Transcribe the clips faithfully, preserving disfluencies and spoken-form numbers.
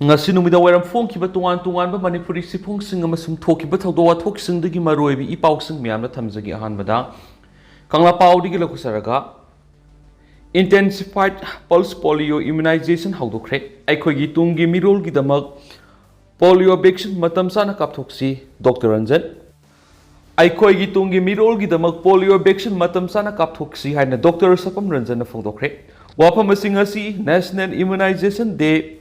ꯉꯁꯤ ꯅꯨꯃꯤꯗꯥꯡ ꯋꯥꯏꯔꯝ ꯐꯣꯡꯈꯤꯕ ꯇꯣꯉꯥꯟ ꯇꯣꯉꯥꯟꯕ ꯃꯅꯤꯄꯨꯔꯤ ꯆꯦꯐꯣꯡꯁꯤꯡ ꯑꯃꯁꯨꯡ ꯊꯣꯛꯈꯤꯕ ꯊꯧꯗꯣꯛ ꯋꯥꯊꯣꯛꯁꯤꯡꯗꯒꯤ ꯃꯔꯨꯑꯣꯏꯕ ꯏ ꯄꯥꯎꯁꯤꯡ ꯃꯌꯥꯝꯅ ꯊꯝꯖꯒꯦ꯫ ꯑꯍꯥꯟꯕꯗ ꯀꯪꯂꯥꯄꯥꯎꯗꯒꯤ ꯂꯧꯈꯠꯆꯔꯒ, Intensified Pulse Polio Immunization ꯍꯧꯗꯣꯛꯈ꯭ꯔꯦ꯫ ꯑꯩꯈꯣꯏꯒꯤ ꯇꯨꯡꯒꯤ ꯃꯤꯔꯣꯜꯒꯤꯗꯃꯛ ꯄꯣꯂꯤꯑꯣ ꯚꯦꯛꯁꯤꯟ ꯃꯇꯝ ꯆꯥꯅ ꯀꯥꯞꯊꯣꯛꯁꯤ, ꯗꯣꯛꯇꯔ ꯔꯟꯖꯟ꯫ ꯑꯩꯈꯣꯏꯒꯤ ꯇꯨꯡꯒꯤ ꯃꯤꯔꯣꯜꯒꯤꯗꯃꯛ ꯄꯣꯂꯤꯑꯣ ꯚꯦꯛꯁꯤꯟ ꯃꯇꯝ ꯆꯥꯅ ꯀꯥꯞꯊꯣꯛꯁꯤ ꯍꯥꯏꯅ ꯗꯣꯛꯇꯔ ꯁꯄꯝ ꯔꯟꯖꯟꯅ ꯐꯣꯡꯗꯣꯛꯈ꯭ꯔꯦ꯫ ꯋꯥꯐꯝ ꯑꯁꯤ ꯉꯁꯤ National Immunization Day,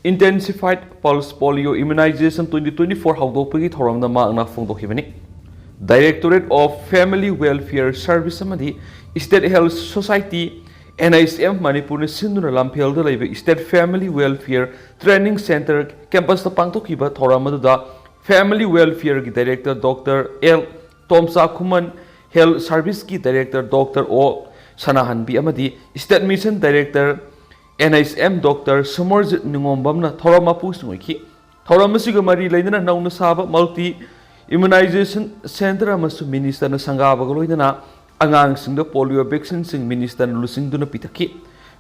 Intensified Pulse Polio Immunization twenty twenty-four ꯍꯧꯗꯣꯛꯄꯒꯤ ꯊꯧꯔꯝꯗ ꯃꯍꯥꯛꯅ ꯐꯣꯡꯗꯣꯛꯈꯤꯕꯅꯤ꯫ Directorate of Family Welfare Service ꯑꯃꯗꯤ State Health Society, N H M, ꯃꯅꯤꯄꯨꯔꯅ ꯁꯤꯟꯗꯨꯅ ꯂꯝꯐꯦꯜꯗ ꯂꯩꯕ State Family Welfare Training Center campus ꯇ ꯄꯥꯡꯊꯣꯛꯈꯤꯕ ꯊꯧꯔꯝ ꯑꯗꯨꯗ Family Welfare ꯒꯤ Director doctor L Tomcha Khuman, Health Service ꯀꯤ Director ꯗꯣꯛꯇꯔ ꯑꯣ ꯁꯅꯥꯍꯟꯕꯤ ꯑꯃꯗꯤ State Mission Director N H M doctor Samarjit ꯅꯤꯉꯣꯝꯕꯝꯅ ꯊꯧꯔꯝ ꯃꯄꯨꯁꯤꯡ ꯑꯣꯏꯈꯤ꯫ ꯊꯧꯔꯝ ꯑꯁꯤꯒ ꯃꯔꯤ ꯂꯩꯅꯅ ꯅꯧꯅ ꯁꯥꯕ Multi Immunization Center ꯑꯃꯁꯨ ꯃꯤꯅꯤꯁꯇꯔꯅ ꯁꯪꯒꯥꯕꯒ ꯂꯣꯏꯅꯅ ꯑꯉꯥꯡꯁꯤꯡꯗ ꯄꯣꯂꯤꯑꯣ ꯚꯦꯛꯁꯤꯟꯁꯤꯡ ꯃꯤꯅꯤꯁꯇꯔꯅ ꯂꯨꯆꯤꯡꯗꯨꯅ ꯄꯤꯊꯛꯈꯤ꯫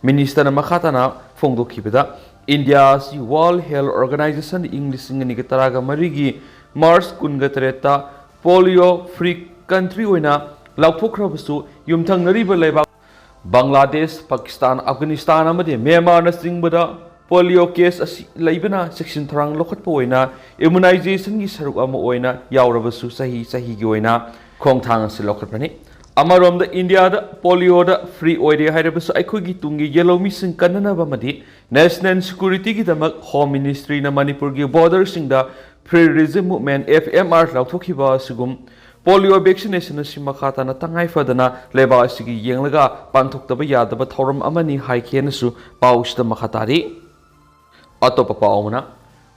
ꯃꯤꯅꯤꯁꯇꯔꯅ ꯃꯈꯥ ꯇꯥꯅ ꯐꯣꯡꯗꯣꯛꯈꯤꯕꯗ, ꯏꯟꯗꯤꯌꯥ ꯑꯁꯤ World Health Organization ꯏꯪ ꯂꯤꯁꯤꯡ ꯑꯅꯤꯒ ꯇꯔꯥꯒ ꯃꯔꯤꯒꯤ ꯃꯥꯔꯆ ꯀꯨꯟꯒ ꯇꯔꯦꯠꯇ ꯄꯣꯂꯤꯑꯣ ꯐ꯭ꯔꯤ ꯀꯟꯇ꯭ꯔꯤ ꯑꯣꯏꯅ ꯂꯥꯎꯊꯣꯛꯈ꯭ꯔꯕꯁꯨ, ꯌꯨꯝꯊꯪꯅꯔꯤꯕ ꯂꯩꯕꯥꯛ ꯕꯪꯒ꯭ꯂꯥꯗꯦꯁ, ꯄꯥꯀꯤꯁꯇꯥꯟ, ꯑꯐꯒꯥꯅꯤꯁꯇꯥꯟ ꯑꯃꯗꯤ ꯃ꯭ꯌꯥꯟꯃꯥꯔꯅꯆꯤꯡꯕꯗ ꯄꯣꯂꯤꯑꯣ ꯀꯦꯁ ꯑꯁꯤ ꯂꯩꯕꯅ ꯆꯦꯛꯁꯤꯟ ꯊꯧꯔꯥꯡ ꯂꯧꯈꯠꯄ ꯑꯣꯏꯅ ꯏꯝꯃꯨꯅꯥꯏꯖꯦꯁꯟꯒꯤ ꯁꯔꯨꯛ ꯑꯃ ꯑꯣꯏꯅ ꯌꯥꯎꯔꯕꯁꯨ, ꯆꯍꯤ ꯆꯍꯤꯒꯤ ꯑꯣꯏꯅ ꯈꯣꯡꯊꯥꯡ ꯑꯁꯤ ꯂꯧꯈꯠꯄꯅꯤ꯫ ꯑꯃꯔꯣꯝꯗ, ꯏꯟꯗꯤꯌꯥꯗ ꯄꯣꯂꯤꯑꯣꯗ ꯐ꯭ꯔꯤ ꯑꯣꯏꯔꯦ ꯍꯥꯏꯔꯕꯁꯨ, ꯑꯩꯈꯣꯏꯒꯤ ꯇꯨꯡꯒꯤ ꯌꯦꯜꯍꯧꯃꯤꯁꯤꯡ ꯀꯟꯅꯅꯕ ꯑꯃꯗꯤ ꯅꯦꯁꯅꯦꯜ ꯁꯦꯀ꯭ꯌꯨꯔꯤꯇꯤꯒꯤꯗꯃꯛ ꯍꯣꯝ ꯃꯤꯅꯤꯁꯇ꯭ꯔꯤꯅ ꯃꯅꯤꯄꯨꯔꯒꯤ ꯕꯣꯔꯗꯔꯁꯤꯡꯗ Free Regime Movement, F M R, ꯂꯥꯎꯊꯣꯛꯈꯤꯕ ꯑꯁꯤꯒꯨꯝ ꯄꯣꯂꯤꯑꯣ ꯚꯦꯛꯁꯤꯅꯦꯁꯟ ꯑꯁꯤ ꯃꯈꯥ ꯇꯥꯅ ꯇꯉꯥꯏ ꯐꯗꯅ ꯂꯩꯕꯥꯛ ꯑꯁꯤꯒꯤ ꯌꯦꯡꯂꯒ ꯄꯥꯡꯊꯣꯛꯇꯕ ꯌꯥꯗꯕ ꯊꯧꯔꯝ ꯑꯃꯅꯤ ꯍꯥꯏꯈꯤ ꯍꯥꯏꯅꯁꯨ ꯄꯥꯎꯁꯤꯗ ꯃꯈꯥ ꯇꯥꯔꯤ꯫ ꯑꯇꯣꯞꯄ ꯄꯥꯎ ꯑꯃꯅ,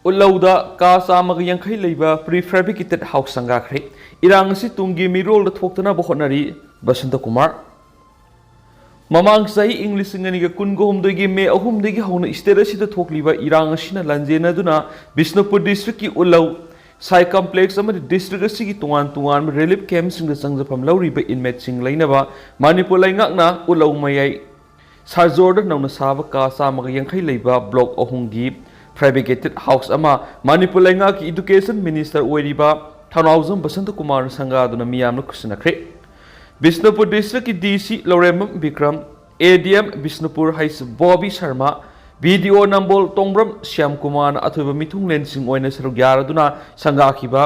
ꯎꯠꯂꯧꯗ ꯀꯥ ꯆꯥꯝꯃꯒ ꯌꯥꯡꯈꯩ ꯂꯩꯕ prefabricated house ꯁꯪꯒꯥꯈ꯭ꯔꯦ꯫ ꯏꯔꯥꯡ ꯑꯁꯤ ꯇꯨꯡꯒꯤ ꯃꯤꯔꯣꯜꯗ ꯊꯣꯛꯇꯅꯕ ꯍꯣꯠꯅꯔꯤ, ꯕꯁꯟꯇ ꯀꯨꯃꯥꯔ꯫ ꯃꯃꯥꯡ ꯆꯍꯤ ꯏꯪ ꯂꯤꯁꯤꯡ ꯑꯅꯤꯒ ꯀꯨꯟꯒ ꯍꯨꯝꯗꯣꯏꯒꯤ ꯃꯦ ꯑꯍꯨꯝꯗꯒꯤ ꯍꯧꯅ state ꯑꯁꯤꯗ ꯊꯣꯛꯂꯤꯕ ꯏꯔꯥꯡ ꯑꯁꯤꯅ ꯂꯥꯟꯖꯦꯟꯅꯗꯨꯅ ꯕꯤꯁꯅꯨꯄꯨꯔ district ꯀꯤ ꯎꯠꯂꯧ, ꯁꯥꯏ complex ꯑꯃꯗꯤ district ꯑꯁꯤꯒꯤ ꯇꯣꯉꯥꯟ ꯇꯣꯉꯥꯟꯕ relief camp ꯁꯤꯡꯗ ꯆꯪꯖꯐꯝ ꯂꯧꯔꯤꯕ inmate ꯁꯤꯡ ꯂꯩꯅꯕ ꯃꯅꯤꯄꯨꯔ ꯂꯩꯉꯥꯛꯅ ꯎꯠꯂꯧ ꯃꯌꯥꯏ ꯁꯥꯖꯣꯔꯗ ꯅꯧꯅ ꯁꯥꯕ ꯀꯥ ꯆꯥꯝꯃꯒ ꯌꯥꯡꯈꯩ ꯂꯩꯕ block ꯑꯍꯨꯝꯒꯤ Fabricated house ꯑꯃ ꯃꯅꯤꯄꯨꯔ ꯂꯩꯉꯥꯛꯀꯤ Education Minister ꯑꯣꯏꯔꯤꯕ ꯊꯧꯅꯥꯎꯖꯝ ꯕꯁꯟꯇ ꯀꯨꯃꯥꯔꯅ ꯁꯪꯒꯥꯗꯨꯅ ꯃꯤꯌꯥꯝꯅ ꯈꯨꯠꯁꯤꯟꯅꯈ꯭ꯔꯦ꯫ ꯕꯤꯁꯅꯨꯄꯨꯔ district ꯀꯤ D C Laurembam Bikram, A D M Bishnupur H Bobby Sharma, B D O ꯅꯝꯕꯣꯜ ꯇꯣꯡꯕ꯭ꯔꯝ ꯁ꯭ꯌꯥꯝ ꯀꯨꯃꯥꯔꯅ ꯑꯊꯣꯏꯕ ꯃꯤꯊꯨꯡꯂꯦꯟꯁꯤꯡ ꯑꯣꯏꯅ ꯁꯔꯨꯛ ꯌꯥꯔꯗꯨꯅ ꯁꯪꯒꯥꯈꯤꯕ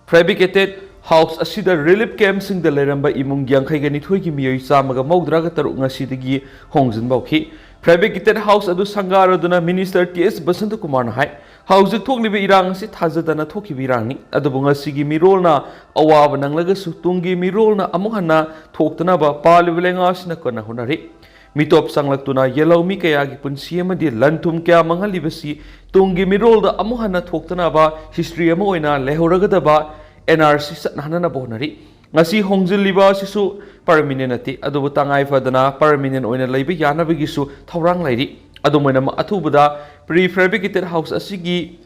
Fabricated house ꯑꯁꯤꯗ relief camp ꯁꯤꯡꯗ ꯂꯩꯔꯝꯕ ꯏꯃꯨꯡ ꯌꯥꯡꯈꯩꯒ ꯅꯤꯊꯣꯏꯒꯤ ꯃꯤꯑꯣꯏ ꯆꯥꯝꯃꯒ ꯃꯧꯗ꯭ꯔꯥꯒ ꯇꯔꯨꯛ ꯉꯁꯤꯗꯒꯤ ꯍꯣꯡꯖꯤꯟꯕ ꯍꯧꯈꯤ꯫ Fabricated house ꯑꯗꯨ ꯁꯪꯒꯥꯔꯗꯨꯅ Minister T S ꯕꯁꯟꯇ ꯀꯨꯃꯥꯔꯅ ꯍꯥꯏ, ꯍꯧꯖꯤꯛ ꯊꯣꯛꯂꯤꯕ ꯏꯔꯥꯡ ꯑꯁꯤ ꯊꯥꯖꯗꯅ ꯊꯣꯛꯈꯤꯕ ꯏꯔꯥꯡꯅꯤ, ꯑꯗꯨꯕꯨ ꯉꯁꯤꯒꯤ ꯃꯤꯔꯣꯜꯅ ꯑꯋꯥꯕ ꯅꯪꯂꯒꯁꯨ ꯇꯨꯡꯒꯤ ꯃꯤꯔꯣꯜꯅ ꯑꯃꯨꯛ ꯍꯟꯅ ꯊꯣꯛꯇꯅꯕ ꯄꯥꯜꯂꯤꯕ ꯂꯩꯉꯥꯛ ꯑꯁꯤꯅ ꯀꯟꯅ ꯍꯣꯠꯅꯔꯤ꯫ ꯃꯤꯇꯣꯞ ꯆꯪꯂꯛꯇꯨꯅ ꯌꯦꯜꯍꯧꯃꯤ ꯀꯌꯥꯒꯤ ꯄꯨꯟꯁꯤ ꯑꯃꯗꯤ ꯂꯟ ꯊꯨꯝ ꯀꯌꯥ ꯃꯥꯡꯍꯜꯂꯤꯕꯁꯤ ꯇꯨꯡꯒꯤ ꯃꯤꯔꯣꯜꯗ ꯑꯃꯨꯛ ꯍꯟꯅ ꯊꯣꯛꯇꯅꯕ history ꯑꯃ ꯑꯣꯏꯅ ꯂꯩꯍꯧꯔꯒꯗꯕ N R C ꯆꯠꯅꯍꯟꯅꯕ ꯍꯣꯠꯅꯔꯤ꯫ ꯉꯁꯤ ꯍꯣꯡꯖꯤꯜꯂꯤꯕ ꯑꯁꯤꯁꯨ permanent ꯅꯠꯇꯦ, ꯑꯗꯨꯕꯨ ꯇꯉꯥꯏ ꯐꯗꯅ permanent ꯑꯣꯏꯅ ꯂꯩꯕ ꯌꯥꯅꯕꯒꯤꯁꯨ ꯊꯧꯔꯥꯡ ꯂꯩꯔꯤ꯫ ꯑꯗꯨꯝ ꯑꯣꯏꯅꯃꯛ, ꯑꯊꯨꯕꯗ prefabricated house ꯑꯁꯤꯒꯤ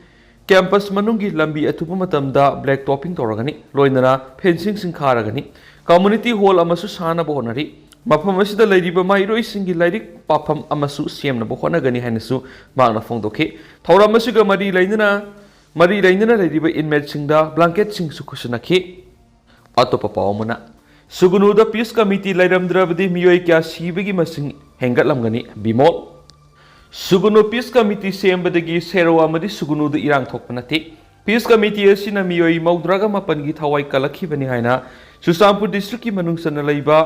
campus ꯃꯅꯨꯡꯒꯤ ꯂꯝꯕꯤ ꯑꯊꯨꯕ ꯃꯇꯝꯗ black topping ꯇꯧꯔꯒꯅꯤ, ꯂꯣꯏꯅꯅ fencing ꯁꯤꯡ ꯈꯥꯔꯒꯅꯤ꯫ Community hall ꯑꯃꯁꯨ ꯁꯥꯅꯕ ꯍꯣꯠꯅꯔꯤ꯫ ꯃꯐꯝ ꯑꯁꯤꯗ ꯂꯩꯔꯤꯕ ꯃꯍꯩꯔꯣꯏꯁꯤꯡꯒꯤ ꯂꯥꯏꯔꯤꯛ ꯄꯥꯐꯝ ꯑꯃꯁꯨ ꯁꯦꯝꯅꯕ ꯍꯣꯠꯅꯒꯅꯤ ꯍꯥꯏꯅꯁꯨ ꯃꯍꯥꯛꯅ ꯐꯣꯡꯗꯣꯛꯈꯤ꯫ ꯊꯧꯔꯝ ꯑꯁꯤꯒ ꯃꯔꯤ ꯂꯩꯅꯅ, ꯃꯔꯤ ꯂꯩꯅꯅ ꯂꯩꯔꯤꯕ inmate ꯁꯤꯡꯗ blanket ꯁꯤꯡꯁꯨ ꯈꯨꯠꯁꯤꯟꯅꯈꯤ꯫ ꯑꯇꯣꯞꯄ ꯄꯥꯎ ꯑꯃꯅ, ꯁꯨꯒꯨꯅꯨꯗ peace committee ꯂꯩꯔꯝꯗ꯭ꯔꯕꯗꯤ ꯃꯤꯑꯣꯏ ꯀꯌꯥ ꯁꯤꯕꯒꯤ ꯃꯁꯤꯡ ꯍꯦꯟꯒꯠꯂꯝꯒꯅꯤ, ꯕꯤꯃꯣꯜ꯫ ꯁꯨꯒꯨꯅꯨ peace committee ꯁꯦꯝꯕꯗꯒꯤ ꯁꯦꯔꯧ ꯑꯃꯗꯤ ꯁꯨꯒꯨꯅꯨꯗ ꯏꯔꯥꯡ ꯊꯣꯛꯄ ꯅꯠꯇꯦ꯫ Peace committee ꯑꯁꯤꯅ ꯃꯤꯑꯣꯏ ꯃꯧꯗ꯭ꯔꯥꯒ ꯃꯥꯄꯟꯒꯤ ꯊꯋꯥꯏ ꯀꯜꯂꯛꯈꯤꯕꯅꯤ ꯍꯥꯏꯅ ꯆꯨꯔꯆꯥꯟꯄꯨꯔ district ꯀꯤ ꯃꯅꯨꯡ ꯆꯟꯅ ꯂꯩꯕ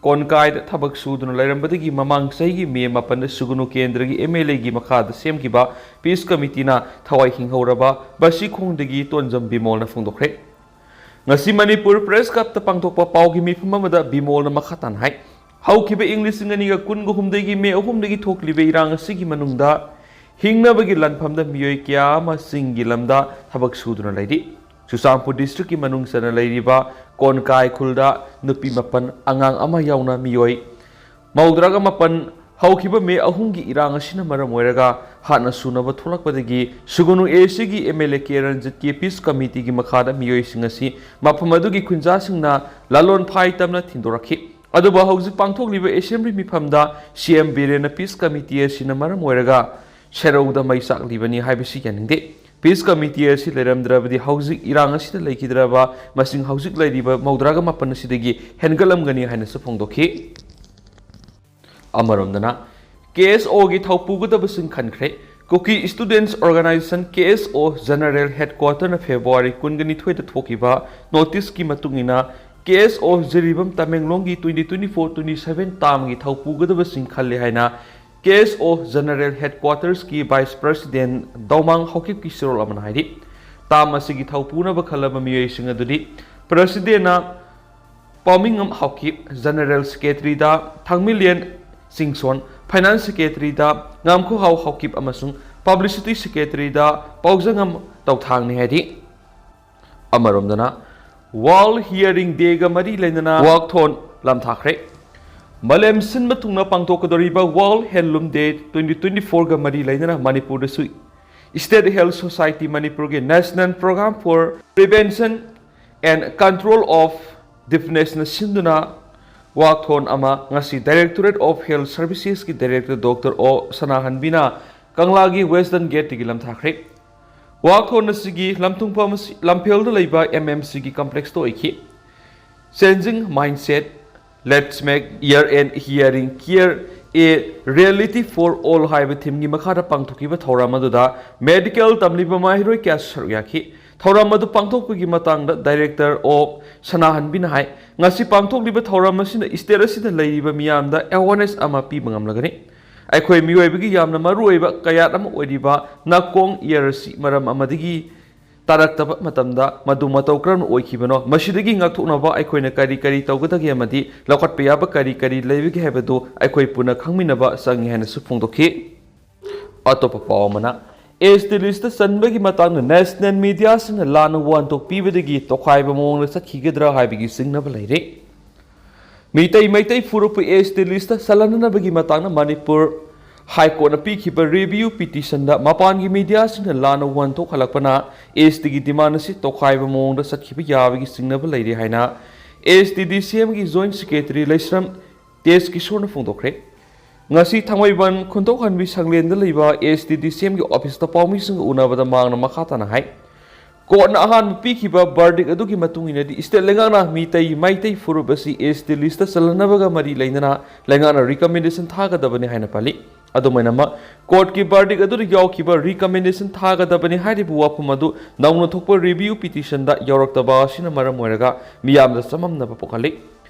ꯀꯣꯟꯀꯥꯏꯗ ꯊꯕꯛ ꯁꯨꯗꯨꯅ ꯂꯩꯔꯝꯕꯗꯒꯤ ꯃꯃꯥꯡ ꯆꯍꯤꯒꯤ ꯃꯦ ꯃꯥꯄꯟꯗ ꯁꯨꯒꯨꯅꯨ ꯀꯦꯟꯗ꯭ꯔꯒꯤ M L A ꯒꯤ ꯃꯈꯥꯗ ꯁꯦꯝꯈꯤꯕ peace committee ꯅ ꯊꯋꯥꯏ ꯍꯤꯡꯍꯧꯔꯕ ꯕꯁꯤꯈꯣꯡꯗꯒꯤ ꯇꯣꯟꯖꯝ ꯕꯤꯃꯣꯜꯅ ꯐꯣꯡꯗꯣꯛꯈ꯭ꯔꯦ꯫ ꯉꯁꯤ ꯃꯅꯤꯄꯨꯔ Press Club ꯇ ꯄꯥꯡꯊꯣꯛꯄ ꯄꯥꯎꯒꯤ ꯃꯤꯐꯝ ꯑꯃꯗ ꯕꯤꯃꯣꯜꯅ ꯃꯈꯥ ꯇꯥꯅ ꯍꯥꯏ, ꯍꯧꯈꯤꯕ ꯏꯪ ꯂꯤꯁꯤꯡ ꯑꯅꯤꯒ ꯀꯨꯟꯒ ꯍꯨꯝꯗꯣꯏꯒꯤ ꯃꯦ ꯑꯍꯨꯝꯗꯒꯤ ꯊꯣꯛꯂꯤꯕ ꯏꯔꯥꯡ ꯑꯁꯤꯒꯤ ꯃꯅꯨꯡꯗ ꯍꯤꯡꯅꯕꯒꯤ ꯂꯥꯟꯐꯝꯗ ꯃꯤꯑꯣꯏ ꯀꯌꯥ ꯑꯃ ꯆꯤꯡꯒꯤ ꯂꯝꯗ ꯊꯕꯛ ꯁꯨꯗꯨꯅ ꯂꯩꯔꯤ꯫ ꯆꯨꯔꯆꯥꯟꯄꯨꯔ district ꯀꯤ ꯃꯅꯨꯡ ꯆꯟꯅ ꯂꯩꯔꯤꯕ ꯀꯣꯟꯀꯥꯏ ꯈꯨꯜꯗ ꯅꯨꯄꯤ ꯃꯥꯄꯟ, ꯑꯉꯥꯡ ꯑꯃ ꯌꯥꯎꯅ ꯃꯤꯑꯣꯏ ꯃꯧꯗ꯭ꯔꯥꯒ ꯃꯥꯄꯟ ꯍꯧꯈꯤꯕ ꯃꯦ ꯑꯍꯨꯝꯒꯤ ꯏꯔꯥꯡ ꯑꯁꯤꯅ ꯃꯔꯝ ꯑꯣꯏꯔꯒ ꯍꯥꯠꯅ ꯁꯨꯅꯕ ꯊꯣꯛꯂꯛꯄꯗꯒꯤ ꯁꯨꯒꯨꯅꯨ A C ꯒꯤ M L A K ꯔꯟꯖꯤꯠꯀꯤ peace committee ꯒꯤ ꯃꯈꯥꯗ ꯃꯤꯑꯣꯏꯁꯤꯡ ꯑꯁꯤ ꯃꯐꯝ ꯑꯗꯨꯒꯤ ꯈꯨꯟꯖꯥꯁꯤꯡꯅ ꯂꯥꯂꯣꯟ ꯐꯥꯏ ꯇꯝꯅ ꯊꯤꯟꯗꯣꯔꯛꯈꯤ꯫ ꯑꯗꯨꯕꯨ ꯍꯧꯖꯤꯛ ꯄꯥꯡꯊꯣꯛꯂꯤꯕ assembly ꯃꯤꯐꯝꯗ C M ꯕꯤꯔꯦꯟꯅ peace committee ꯑꯁꯤꯅ ꯃꯔꯝ ꯑꯣꯏꯔꯒ ꯁꯦꯔꯧꯗ ꯃꯩ ꯆꯥꯛꯂꯤꯕꯅꯤ ꯍꯥꯏꯕꯁꯤ ꯌꯥꯅꯤꯡꯗꯦ꯫ ꯄꯤꯁ ꯀꯃꯤꯇꯤ ꯑꯁꯤ ꯂꯩꯔꯝꯗ꯭ꯔꯕꯗꯤ ꯍꯧꯖꯤꯛ ꯏꯔꯥꯡ ꯑꯁꯤꯗ ꯂꯩꯈꯤꯗ꯭ꯔꯕ ꯃꯁꯤꯡ ꯍꯧꯖꯤꯛ ꯂꯩꯔꯤꯕ ꯃꯧꯗ꯭ꯔꯥꯒ ꯃꯥꯄꯟ ꯑꯁꯤꯗꯒꯤ ꯍꯦꯟꯒꯠꯂꯝꯒꯅꯤ ꯍꯥꯏꯅꯁꯨ ꯐꯣꯡꯗꯣꯛꯈꯤ꯫ ꯑꯃꯔꯣꯝꯗꯅ, ꯀꯦ ꯑꯦꯁ ꯑꯣꯒꯤ ꯊꯧꯄꯨꯒꯗꯕꯁꯤꯡ ꯈꯟꯈ꯭ꯔꯦ꯫ ꯀꯨꯀꯤ ꯁ꯭ꯇꯨꯗꯦꯟꯠꯁ ꯑꯣꯔꯒꯅꯥꯏꯖꯦꯁꯟ, ꯀꯦ ꯑꯦꯁ ꯑꯣ, ꯖꯦꯅꯔꯦꯜ ꯍꯦꯗꯀ꯭ꯋꯥꯇꯔꯅ ꯐꯦꯕ꯭ꯔꯨꯋꯥꯔꯤ ꯀꯨꯟꯒ ꯅꯤꯊꯣꯏꯗ ꯊꯣꯛꯈꯤꯕ ꯅꯣꯇꯤꯁꯀꯤ ꯃꯇꯨꯡ ꯏꯟꯅ, ꯀꯦ ꯑꯦꯁ ꯑꯣ ꯖꯤꯔꯤꯕꯥꯝ ꯇꯃꯦꯡꯂꯣꯡꯒꯤ twenty twenty-four twenty-seven ꯇꯥꯝꯒꯤ ꯊꯧꯄꯨꯒꯗꯕꯁꯤꯡ ꯈꯜꯂꯦ ꯍꯥꯏꯅ ꯀꯦ ꯑꯦꯁ ꯑꯣ ꯖꯦꯅꯔꯦꯜ ꯍꯦꯗꯀ꯭ꯋꯥꯇꯔꯁꯀꯤ ꯚꯥꯏꯁ ꯄ꯭ꯔꯁꯤꯗꯦꯟꯠ ꯗꯧꯃꯥꯡ ꯍꯥꯎꯀꯤꯞꯀꯤ ꯁꯤꯔꯣꯜ ꯑꯃꯅ ꯍꯥꯏꯔꯤ꯫ ꯇꯥꯝ ꯑꯁꯤꯒꯤ ꯊꯧꯄꯨꯅꯕ ꯈꯜꯂꯕ ꯃꯤꯑꯣꯏꯁꯤꯡ ꯑꯗꯨꯗꯤ ꯄ꯭ꯔꯁꯤꯗꯦꯟꯠꯅ ꯄꯥꯎꯃꯤꯉꯝ ꯍꯥꯎꯀꯤꯞ, ꯖꯦꯅꯔꯦꯜ ꯁꯦꯀ꯭ꯔꯦꯇꯔꯤꯗ ꯊꯥꯡꯃꯤꯂꯦꯟ ꯁꯤꯡꯁꯣꯟ, ꯐꯥꯏꯅꯥꯟꯁ ꯁꯦꯀ꯭ꯔꯦꯇꯔꯤꯗ ꯉꯥꯝꯈꯣꯍꯥꯎ ꯍꯥꯎꯀꯤꯞ ꯑꯃꯁꯨꯡ ꯄꯕ꯭ꯂꯤꯁꯤꯇꯤ ꯁꯦꯀ꯭ꯔꯦꯇꯔꯤꯗ ꯄꯥꯎꯖꯉꯝ ꯇꯧꯊꯥꯡꯅꯤ ꯍꯥꯏꯔꯤ꯫ ꯑꯃꯔꯣꯝꯗꯅ, ꯋꯥꯔꯜꯗ ꯍꯤꯌꯔꯤꯡ ꯗꯦꯒ ꯃꯔꯤ ꯂꯩꯅꯅ ꯋꯥꯛꯊꯣꯟ ꯂꯝꯊꯥꯈ꯭ꯔꯦ꯫ ꯃꯥꯂꯦꯝ ꯁꯤꯟꯕ ꯊꯨꯡꯅ ꯄꯥꯡꯊꯣꯛꯀꯗꯧꯔꯤꯕ ꯋꯥꯔꯜꯗ ꯍꯦꯟꯂꯨꯝ ꯗꯦ twenty twenty-fourꯒ ꯃꯔꯤ ꯂꯩꯅꯅ ꯃꯅꯤꯄꯨꯔꯗꯁꯨ State Health Society ꯃꯅꯤꯄꯨꯔꯒꯤ National Program for Prevention and Control of Deafnessꯅ ꯁꯤꯟꯗꯨꯅ ꯋꯥꯛꯊꯣꯟ ꯑꯃ ꯉꯁꯤ Directorate of Health Servicesꯀꯤ ꯗꯥꯏꯔꯦꯛꯇꯔ ꯗꯣꯛꯇꯔ ꯑꯣ ꯁꯅꯥꯍꯟꯕꯤꯅ ꯀꯪꯂꯥꯒꯤ ꯋꯦꯁꯇꯔꯟ ꯒꯦꯠꯇꯒꯤ ꯂꯝꯊꯥꯈ꯭ꯔꯦ꯫ ꯋꯥꯛꯊꯣꯟ ꯑꯁꯤꯒꯤ ꯂꯝꯊꯨꯡꯐꯝ ꯑꯁꯤ ꯂꯝꯐꯦꯜꯗ ꯂꯩꯕ ꯑꯦꯝ ꯑꯦꯝ ꯁꯤꯒꯤ ꯀꯝꯄ꯭ꯂꯦꯛꯁꯇ ꯑꯣꯏꯈꯤ꯫ Changing Mindset, Let's Make Ear and Hearing Care a Reality for All ꯍꯥꯏꯕ ꯊꯤꯝꯒꯤ ꯃꯈꯥꯗ ꯄꯥꯡꯊꯣꯛꯈꯤꯕ ꯊꯧꯔꯝ ꯑꯗꯨꯗ ꯃꯦꯗꯤꯀꯦꯜ ꯇꯝꯂꯤꯕ ꯃꯍꯩꯔꯣꯏ ꯀꯌꯥꯁꯨ ꯁꯔꯨꯛ ꯌꯥꯈꯤ꯫ ꯊꯧꯔꯝ ꯑꯗꯨ ꯄꯥꯡꯊꯣꯛꯄꯒꯤ ꯃꯇꯥꯡꯗ ꯗꯥꯏꯔꯦꯛꯇꯔ ꯑꯣ ꯁꯅꯥꯍꯟꯕꯤꯅ ꯍꯥꯏ, ꯉꯁꯤ ꯄꯥꯡꯊꯣꯛꯂꯤꯕ ꯊꯧꯔꯝ ꯑꯁꯤꯅ ꯁ꯭ꯇꯦꯠ ꯑꯁꯤꯗ ꯂꯩꯔꯤꯕ ꯃꯤꯌꯥꯝꯗ ꯑꯦꯋꯥꯔꯅꯦꯁ ꯑꯃ ꯄꯤꯕ ꯉꯝꯂꯒꯅꯤ꯫ ꯑꯩꯈꯣꯏ ꯃꯤꯑꯣꯏꯕꯒꯤ ꯌꯥꯝꯅ ꯃꯔꯨꯑꯣꯏꯕ ꯀꯌꯥꯠ ꯑꯃ ꯑꯣꯏꯔꯤꯕ ꯅꯥꯀꯣꯡ, ꯏꯌꯔ ꯑꯁꯤ ꯃꯔꯝ ꯑꯃꯗꯒꯤ ꯇꯥꯔꯛꯇꯕ ꯃꯇꯝꯗ ꯃꯗꯨ ꯃꯇꯧ ꯀꯔꯝꯅ ꯑꯣꯏꯈꯤꯕꯅꯣ, ꯃꯁꯤꯗꯒꯤ ꯉꯥꯛꯊꯣꯛꯅꯕ ꯑꯩꯈꯣꯏꯅ ꯀꯔꯤ ꯀꯔꯤ ꯇꯧꯒꯗꯒꯦ ꯑꯃꯗꯤ ꯂꯧꯈꯠꯄ ꯌꯥꯕ ꯀꯔꯤ ꯀꯔꯤ ꯂꯩꯕꯒꯦ ꯍꯥꯏꯕꯗꯨ ꯑꯩꯈꯣꯏ ꯄꯨꯟꯅ ꯈꯪꯃꯤꯟꯅꯕ ꯆꯪꯏ ꯍꯥꯏꯅꯁꯨ ꯐꯣꯡꯗꯣꯛꯈꯤ꯫ ꯑꯇꯣꯞꯄ ꯄꯥꯎ ꯑꯃꯅ, ꯑꯦꯁ ꯇꯤ ꯂꯤꯁꯇ ꯆꯟꯕꯒꯤ ꯃꯇꯥꯡꯗ ꯅꯦꯁꯅꯦꯜ ꯃꯤꯗꯤꯌꯥꯁꯤꯡꯅ ꯂꯥꯟꯅ ꯋꯥꯍꯟꯊꯣꯛ ꯄꯤꯕꯗꯒꯤ ꯇꯣꯈꯥꯏꯕ ꯃꯑꯣꯡꯗ ꯆꯠꯈꯤꯒꯗ꯭ꯔꯥ ꯍꯥꯏꯕꯒꯤ ꯆꯤꯡꯅꯕ ꯂꯩꯔꯦ꯫ ꯃꯤꯇꯩ ꯃꯩꯇꯩ ꯐꯨꯔꯨꯞꯄꯨ ꯑꯦꯁ ꯇꯤ ꯂꯤꯁꯇ ꯆꯜꯍꯟꯅꯕꯒꯤ ꯃꯇꯥꯡꯗ ꯃꯅꯤꯄꯨꯔ ꯍꯥꯏ ꯀꯣꯔꯠꯅ ꯄꯤꯈꯤꯕ ꯔꯤꯚ꯭ꯌꯨ ꯄꯤꯇꯤꯁꯟꯗ ꯃꯄꯥꯟꯒꯤ ꯃꯤꯗꯤꯌꯥꯁꯤꯡꯅ ꯂꯥꯟꯅ ꯋꯥꯍꯟꯊꯣꯛ ꯍꯜꯂꯛꯄꯅ ꯑꯦꯁ ꯇꯤꯒꯤ ꯗꯤꯃꯥꯟ ꯑꯁꯤ ꯇꯣꯈꯥꯏꯕ ꯃꯑꯣꯡꯗ ꯆꯠꯈꯤꯕ ꯌꯥꯕꯒꯤ ꯆꯤꯡꯅꯕ ꯂꯩꯔꯦ ꯍꯥꯏꯅ ꯑꯦꯁ ꯇꯤ ꯗꯤ ꯁꯤ ꯑꯦꯝꯒꯤ ꯖꯣꯏꯟꯠ ꯁꯦꯀ꯭ꯔꯦꯇꯔꯤ ꯂꯩꯁ꯭ꯔꯝ ꯇꯦꯖ ꯀꯤꯁꯣꯔꯅ ꯐꯣꯡꯗꯣꯛꯈ꯭ꯔꯦ꯫ ꯉꯁꯤ ꯊꯥꯡꯃꯩꯕꯟ ꯈꯨꯟꯊꯣꯛꯍꯟꯕꯤ ꯁꯪꯂꯦꯟꯗ ꯂꯩꯕ ꯑꯦꯁ ꯇꯤ ꯗꯤ ꯁꯤ ꯑꯦꯝꯒꯤ ꯑꯣꯐꯤꯁꯇ ꯄꯥꯎꯃꯤꯁꯤꯡꯒ ꯎꯅꯕꯗ ꯃꯍꯥꯛꯅ ꯃꯈꯥ ꯇꯥꯅ ꯍꯥꯏ, ꯀꯣꯔꯠꯅ ꯑꯍꯥꯟꯕ ꯄꯤꯈꯤꯕ ꯕꯔꯗꯤꯛ ꯑꯗꯨꯒꯤ ꯃꯇꯨꯡ ꯏꯟꯅꯗꯤ ꯏꯁꯇꯦꯠ ꯂꯩꯉꯥꯛꯅ ꯃꯤꯇꯩ ꯃꯩꯇꯩ ꯐꯨꯔꯨꯞ ꯑꯁꯤ ꯑꯦꯁ ꯇꯤ ꯂꯤꯁꯇ ꯆꯜꯍꯟꯅꯕꯒ ꯃꯔꯤ ꯂꯩꯅꯅ ꯂꯩꯉꯥꯛꯅ ꯔꯤꯀꯃꯦꯟꯗꯦꯁꯟ ꯊꯥꯒꯗꯕꯅꯤ ꯍꯥꯏꯅ ꯄꯜꯂꯤ꯫ ꯑꯗꯨꯃꯥꯏꯅꯃꯛ, ꯀꯣꯔꯠꯀꯤ ꯕꯔꯗꯤꯛ ꯑꯗꯨꯗ ꯌꯥꯎꯈꯤꯕ ꯔꯤꯀꯃꯦꯟꯗꯦꯁꯟ ꯊꯥꯒꯗꯕꯅꯤ ꯍꯥꯏꯔꯤꯕ ꯋꯥꯐꯝ ꯑꯗꯨ ꯅꯧꯅ ꯊꯣꯛꯄ ꯔꯤꯚꯤꯌꯨ ꯄꯤꯇꯤꯁꯟꯗ ꯌꯥꯎꯔꯛꯇꯕ ꯑꯁꯤꯅ ꯃꯔꯝ ꯑꯣꯏꯔꯒ ꯃꯤꯌꯥꯝꯗ ꯆꯃꯝꯅꯕ ꯄꯣꯛꯍꯜꯂꯤ꯫